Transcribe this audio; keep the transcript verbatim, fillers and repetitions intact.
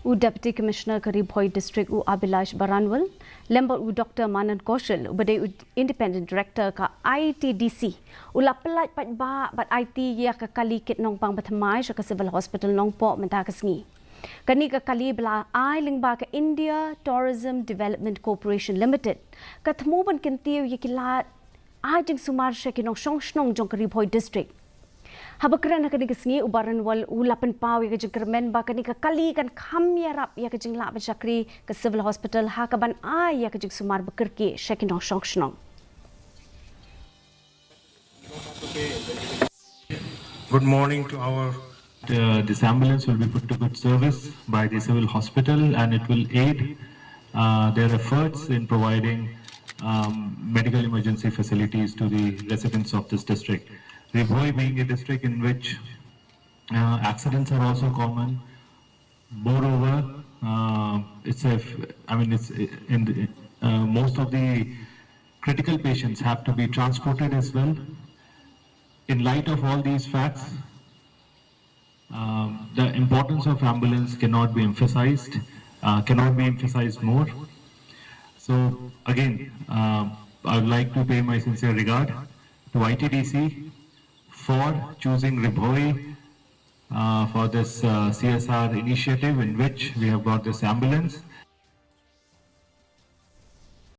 U Deputy Commissioner ka Ri Bhoi District u Abhilash Baranwal, lem bad u Doctor Manan Kaushal, uba dei u Independent Director ka I T D C, u la pyllait paidbah bad aiti ïa ka kali kit nongpang bathymmai sha ka Civil Hospital Nongpoh mynta ka sngi. Kane ka kali ba la ai lyngba ka India Tourism Development Corporation Limited, ka thmu ban kyntiew ïa ki lad ai jingsumar sha ki nongshong shnong jong ka Ri Bhoi District. Haba kren ha kane ka sngi, u Baranwal u la pynpaw ïa ka jingkyrmen ba kane ka kali kan kham ïarap ïa ka jinglah ban shakri ka Civil Hospital, ha kaban ai ïa ka jingsumar ba kyrkieh sha ki nongshong shnong. Good morning to our. Uh, this ambulance will be put to good service by the civil hospital, and it will aid uh, their efforts in providing um, medical emergency facilities to the residents of this district. Ri Bhoi being a district in which uh, accidents are also common, moreover, uh, it's a, I mean, it's in the, uh, most of the critical patients have to be transported as well. In light of all these facts, um, the importance of ambulance cannot be emphasized, uh, cannot be emphasized more. So again, uh, I would like to pay my sincere regard to I T D C for choosing Ri Bhoi uh, for this uh, C S R initiative in which we have got this ambulance.